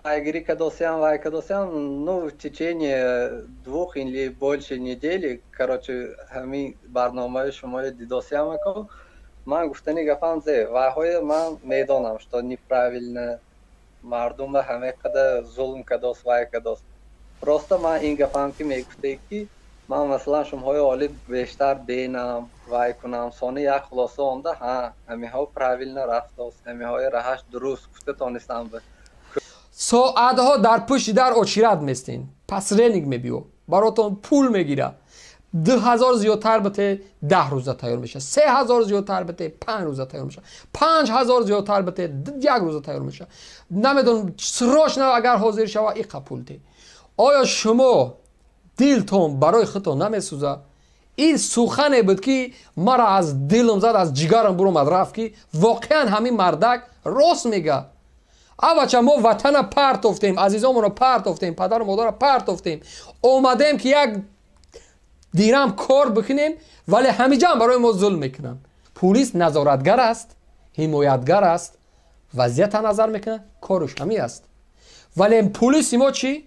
Пайгирӣ кадосиам, вай кадосиам, ну, в течение 2 или больше недели, короче, ҳамин барномаи шумои дидосиам, ако. Ман гуфтани гапам зе вайҳое ман медонам, что неправильно мардумба ҳаме қадар зулм кадос, вай кадос. Просто ман ин гапам ки мегуфте, ки ман, масалан, шумоҳои олӣ бештар бенам, вай кунам, сони як хулоса омда, ҳа, ҳамиҳо правильно рафтост, ҳамиҳои раҳаш дуруст гуфта тонистам. Соатҳо дар пушти дар очират местен, посредник мебиё, баротон пул мегира. 2000 зиёдтар бите, 10 рӯза тайёр мешавад, 3000 зиёдтар бите, 5 рӯза тайёр мешавад, 5000 зиёдтар бите, як рӯза тайёр мешавад. Намедонам, срочно агар ҳозир шава, иқа пул те. Оё шумо дилтон барои худтон намесӯзад? Ин сухане буд, ки мара аз дилам зад, аз ҷигарам буромад, рафт, ки воқеан ҳамин мардак рост мега. Авача, мо ватана партофтем, азизомонро партофтем, падару модарро партофтем, омадем, ки як дирам кор бикунем, вале ҳамиҷаам барои мо зулм мекунанд. Пулис назоратгар аст, ҳимоятгар аст, вазъията назар мекунад, корш ҳамин аст. Вале пулиси мо чӣ?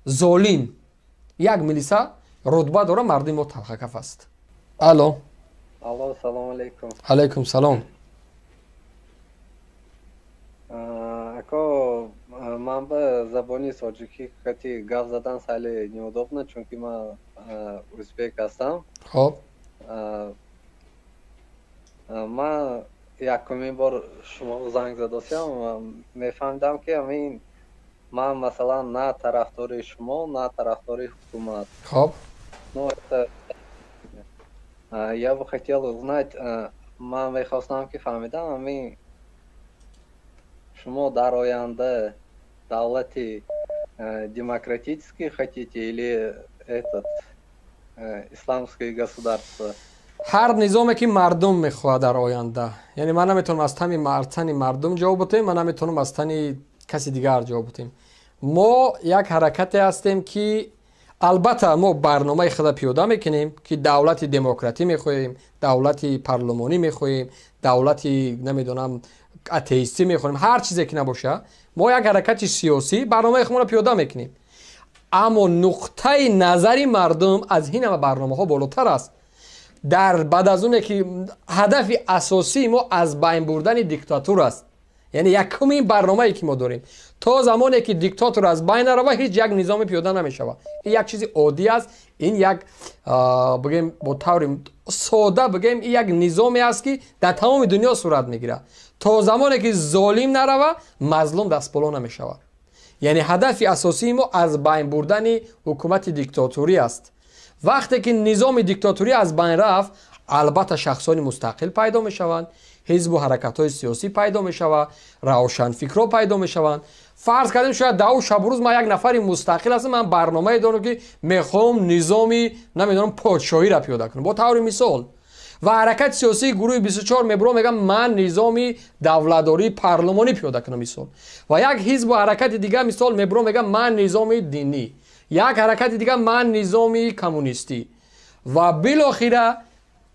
Золим, як милиса рутба дора, мардуми мо талхакаф аст. Алло. Алло, салому алейкум. Алейкум салом. Ако, ман ба забони тоҷикӣ кати гап задан сали неудобно, чунки ман узбек ҳастам. Хоб. Ман якумин бор шумо занг задосиам, мефаҳмидам, ки ҳамин ман, масалан, на тарафдори шумо, на тарафдори ҳукумат. Хоб. Ну, это я бы хотел узнать, ман мехостам, ки фаҳмидам, ҳамин шумо дар оянда давлати демократический хотите или этот исламское государство? Ҳар низоме, ки мардум мехоҳад дар оянда. Яъне ман наметавонам аз тани мардум ҷавоб бутем, ман наметавонам аз тани каси дигар ҷавоб бутем. Мо як ҳаракате ҳастем, ки албатта мо барномаи худа пиёда мекунем, ки давлати демократӣ мехоҳем, давлати парлумонӣ мехоҳем, давлати, намедонам, атеистӣ мехоҳем, ҳар чизе ки набоша. Мо як ҳаракати сиёсӣ, барномаи худро пиёда мекунем, аммо нуқтаи назари мардум аз ин ҳама барномаҳо болотар аст. Дар баъд аз оне ки ҳадафи асосии мо аз байн бурдани диктатур аст, яъне якумин барномае, ки мо дорем, то замоне ки диктатор аз байн нарава, ҳеҷ як низоме пиёда намешавад. Ин як чизи оддӣ аст. Ин як, бигем, бо таври сода бигем, ин як низоме аст, ки дар тамоми дунё сурат мегирад. То замоне ки золим нарава, мазлум дастболо намешавад. Яъне ҳадафи асосии мо аз байн бурдани ҳукумати диктаторӣ аст. Вақте ки низоми диктаторӣ аз байн рафт, албатта шахсони мустақил пайдо мешаванд, ҳизбу ҳаракатҳои сиёсӣ пайдо мешавад, равшанфикрҳо пайдо мешаванд. Фарз кардем, шояд дар шабу рӯз ман як нафари мустақил ҳастам, ман барномае дорам, ки мехоҳам низоми, намедонам, подшоҳиро пиёда кунам, бо таври мисол, ва ҳаракати сиёсии гурӯҳи 24 мебурам, мегам, ман низоми давлатдории парлумонӣ пиёда кунам, мисол. Ва як ҳизбу ҳаракати дигар, мисол, мебурам, мегам, ман низоми динӣ, як ҳаракати дигар, ман низоми коммунистӣ, ва билохира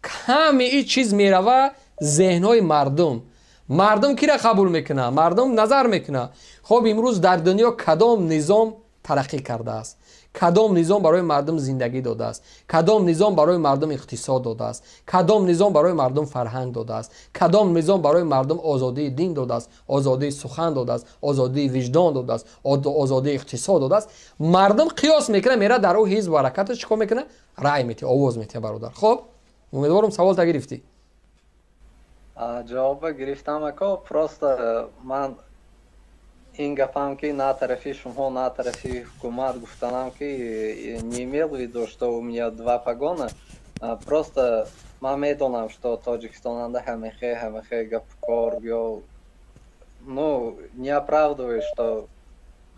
ҳами ин чиз мерава зеҳнҳои мардум. Мардум кира қабул мекунад? Мардум назар мекунад: хоб, имрӯз дар дунё кадом низом тараққӣ кардааст, кадом низом барои мардум зиндагӣ додааст, кадом низом барои мардум иқтисод додааст, кадом низом барои мардум фарҳанг додааст, кадом низом барои мардум озодии дин додааст, озодии сухан додааст, озодии виҷдон додааст, озодии иқтисод додааст. Мардум қиёс мекунад, мера дар ӯ ҳизбу ҳаракаташ чӣ кор мекунад? Рай метиҳад, овоз метиҳад. Бародар, хоб, умедворам, саволта гирифтӣ. Ҷавоба гирифтам, ако. Просто ман ин гапам, ки на тарафи шумо, на тарафи ҳукумат гуфтанам, ки не имел в виду, что у меня два погона. Просто ман медонам, что Тоҷикистонанда ҳамехе гапкор ё, ну, не оправдываю, что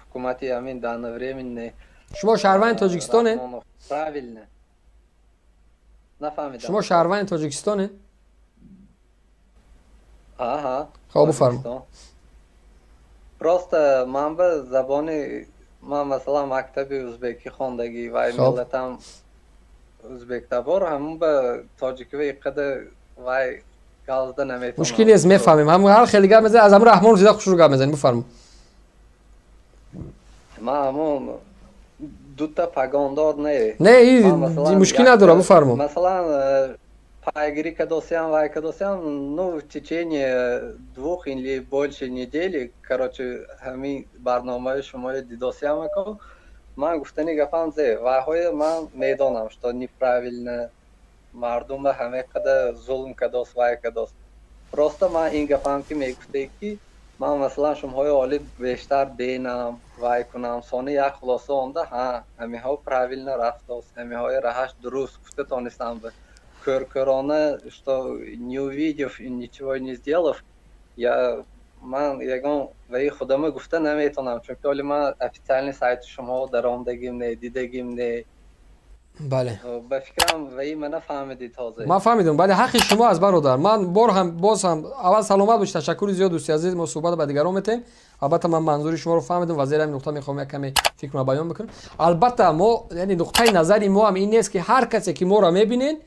ҳукумати ҳамин данновременный. Шумо шаҳрванди Тоҷикистонед? Правильно, нафаҳмидам. Шумо шаҳрванди Тоҷикистонед? Аҳа. Хоб, бифармо. Просто ман ба забони ман, масалан, мактаби узбекӣ хондагӣ ва миллатам узбектабор, ҳамун ба тоҷикива иқадар вай галзда наметавонам. Мушкил нест, мефаҳмем. Ҳам ҳар хеле гап мезанед, аз ҳамун Раҳмон зида хушрӯ гап мезанед. Бифармо. Ман ҳамон дута пагондор не. Не, мушкил надора, бифармо. Масалан, пайгирӣ кадосиям, вай кадосиям, ну, в течение 2 или больше недели, короче, ҳамин барномаи шумои дидосиям ако. Ман гуфтани гапам зе, вайҳои ман медонам, что неправильно, мардума ҳаме қадар зулм кадос, вай кадос. Просто ман ин гапам ки мегуфте, ки ман, масалан, шумоҳои олӣ бештар бенам, вай кунам, сони як хулоса омда, ҳа, ҳамиҳо правильно рафтост, ҳамиҳои раҳаш дуруст гуфта тонистам. Кӯркӯрона, что не увидев и ничего не сделав, я ман ягон ваи худама гуфта наметонам, чунки оли ман официальный сайти шумо даромдагим не, дидагим не. Бале. Ба фикрам, ваи мана фаҳмидед ҳозир. Ман фаҳмидам, бале, ҳаққи шумо аст, бародар. Ман бор ҳам, боз ҳам аввал саломат бошед, ташаккури зиёд, дӯсти азиз. Мо суҳбат ба дигарон метаҳем. Албатта, ман манзури шуморо фаҳмидам ва зери ҳамин нуқта мехоҳам як каме фикрро баён бикунам. Албатта, мо, яъне нуқтаи назари мо ҳам ин нест, ки ҳар касе ки моро мебинен,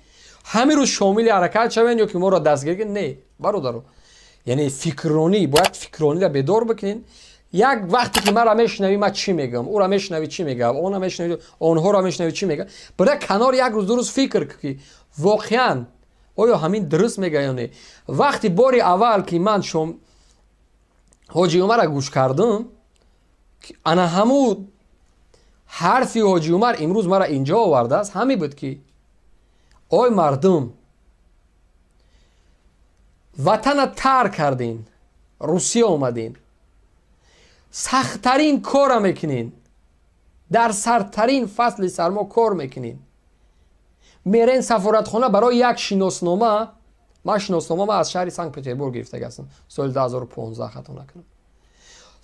ҳамин рӯз шомили ҳаракат шавен ё ки моро дастгир. Не, бародаро, яъне фикрронӣ бояд, фикррониро бедор бикунен. Як вақте ки маро мешунавӣ, ман чӣ мегӯям, ӯро мешунавӣ, чӣ мегӯям, она мешунавӣ, онҳоро мешунавӣ, чӣ мегӯям, бира канор, як рӯз, 2 рӯз фикр, ки воқеан оё ҳамин дуруст мега ё не. Вақти бори аввал ки ман шом Ҳоҷи Умара гӯш кардам, ана ҳамун ҳарфи Ҳоҷи Умар имрӯз мара инҷо овардааст, ҳамин буд, ки ой мардум, ватана тарк кардин, Русия омадин, сахттарин кора мекунин, дар сардтарин фасли сармо кор мекунин, мерен сафоратхона барои як шиноснома. Ман шиноснома ма аз шаҳри Санкт Петербург гирифтагастам соли 2015, хато накунам.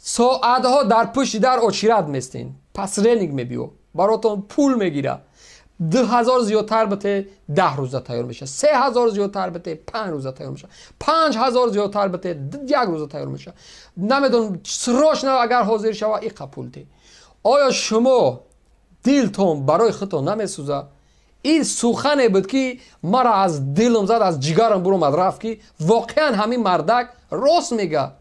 Соатҳо дар пушти дар очередь местен, посредник мебиё, баротон пул мегира. 2000 зиёдтар бите, 10 рӯза тайёр мешавад, 3000 зиёдтар бите, 5 рӯза тайёр мешавад, 5000 зиёдтар бите, як рӯза тайёр мешавад. Намедонам, срочно агар ҳозир шава, иқа пул те. Оё шумо дилтон барои худтон намесӯзад? Ин сухане буд, ки мара аз дилам зад, аз ҷигарам буромад, рафт, ки воқеан ҳамин мардак рост мега.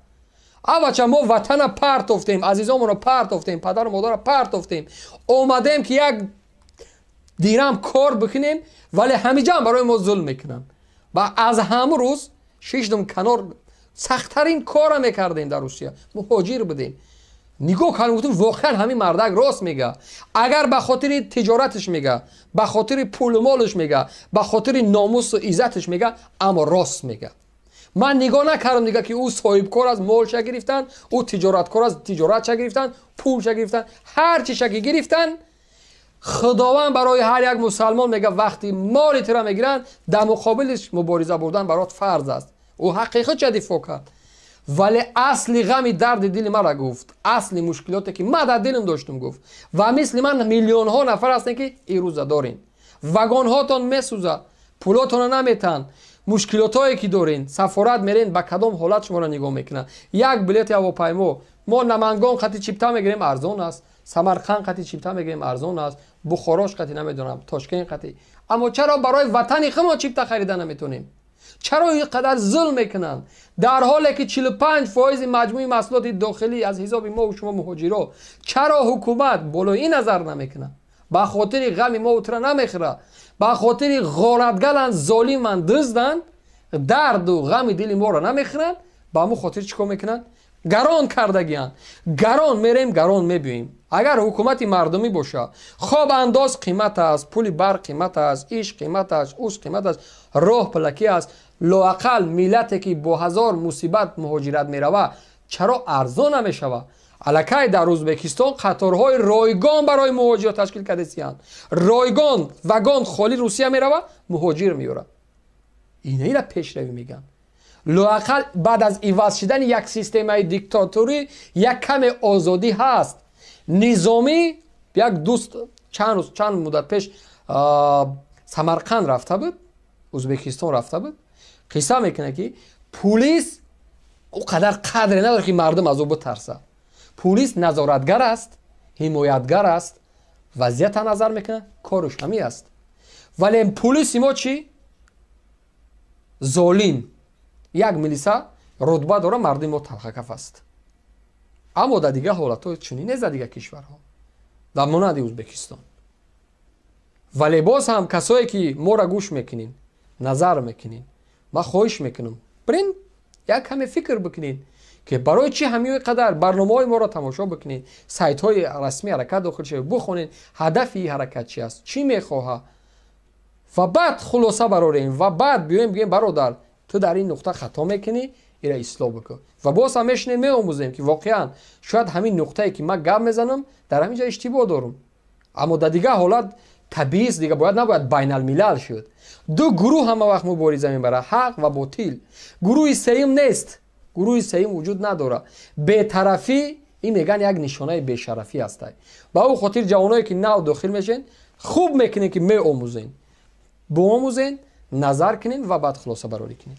Авача, мо ватана партофтем, азизомонро партофтем, падару модарро партофтем, омадем, ки як дирам кор бикунем, вале ҳамиҷаам барои мо зулм мекунанд. Ва аз ҳамун рӯз шишдум канор. Сахттарин кора мекардем дар Русия, муҳоҷир будем. Нигоҳ кардем, гуфтем, воқеан ҳамин мардак рост мега. Агар ба хотири тиҷораташ мега, ба хотири пулу молаш мега, ба хотири номусу иззаташ мега, аммо рост мега. Ман нигоҳ накардам дига, ки ӯ соҳибкор аст, молша гирифтан, ӯ тиҷораткор аст, тиҷоратша гирифтан, пулша гирифтан, ҳар чиша ки гирифтан. Худованд барои ҳар як мусалмон мега, вақти моли тира мегиранд, дар муқобилиш мубориза бурдан барот фарз аст. Ӯ ҳаққи худша дифоъ кард, вале асли ғами дарди дили мара гуфт, асли мушкилоте ки ман дар дилам доштум гуфт. Ва мисли ман миллионҳо нафар ҳастем, ки ирӯза дорем, вагонҳотон месӯзад, пулотонро наметаҳанд, мушкилотое ки дорен, сафорат мерен, ба кадом ҳолат шуморо нигоҳ мекунанд. Як билети ҳавопаймо, мо Намангон қати чипта мегирем, арзон аст, Самарқанд қати чипта мегирем, арзон аст, Бухорош қати, намедонам, Тошкент қати. Аммо чаро барои ватани хумо чипта харида наметонем? Чаро ин қадар зулм мекунанд, дар ҳоле ки 45 фоизи маҷмӯи маҳсулоти дохилӣ аз ҳисоби мо шумо муҳоҷиро? Чаро ҳукумат болои ин назар намекунад, ба хотири ғами мо утра намехӯрад? Ба хотири ғоратгаланд, золиманд, дузданд, дарду ғами дили моро намехӯранд. Ба ҳамун хотир чӣ кор мекунанд? Гарон кардагианд. Гарон мерем, гарон мебиёем. Агар ҳукумати мардумӣ бошад, хоб, андоз қимат аст, пули барқ қимат аст, иш қимат аст, ус қимат аст, роҳ пулакӣ аст. Лоақал миллате ки бо ҳазор мусибат муҳоҷират мерава, чаро арзон намешавад? Аллакай дар Ӯзбекистон қаторҳои ройгон барои муҳоҷирот ташкил кардесиянд, ройгон. Вагон холи Русия мерава, муҳоҷир меёрад. Инаира пешравӣ мегӯянд. Лоақал баъд аз иваз шудани як системаи диктаторӣ як каме озодӣ ҳаст. Низомӣ, як дӯст чанд рӯз, чанд муддат пеш Самарқанд рафта буд, Ӯзбекистон рафта буд, қисса мекунад, ки пулис ӯ қадар қадре надорад, ки мардум аз ӯ битарсад. Пулис назоратгар аст, ҳимоятгар аст, вазъията назар мекунад, корш ҳамин аст. Вале пулиси мо чӣ? Золим. Як милиса рутба дора, мардуми мо талхакаф аст. Аммо дар дигар ҳолатҳо чунин нест, дар дигар кишварҳо, дар монанди Ӯзбекистон. Вале боз ҳам касое ки моро гӯш мекунин, назар мекунин, ман хоҳиш мекунам, бирин, як каме фикр бикунед, ки барои чӣ ҳамин қадар барномаҳои моро тамошо бикунед, сайтҳои расмии ҳаракат дохил шавед, бухонед, ҳадафи ин ҳаракат чи аст, чӣ мехоҳад, ва баъд хулоса барорем, ва баъд биёем, бигӯем: «Бародар, ту дар ин нуқта хато мекунӣ, ира ислоҳ бикун». Ва боз ҳам мешинем, меомӯзем, ки воқеан шояд ҳамин нуқтае ки ман гап мезанам, дар ҳамин ҷо иштибоҳ дорам. Аммо дар дигар ҳолат табиист, дига бояд набояд байналмилал шуд. Ду гурӯҳ ҳама вақт мубориза мебарад: ҳақ ва ботил. Гурӯҳи сеюм нест, гурӯҳи сеюм вуҷуд надорад. Бетарафӣ ин меган як нишонаи бешарафӣ ҳастай. Ба ӯ хотир ҷавоное ки нав дохил мешен, хуб мекунем, ки меомӯзен, биомӯзен, назар кунем ва баъд хулоса барорӣ кунем.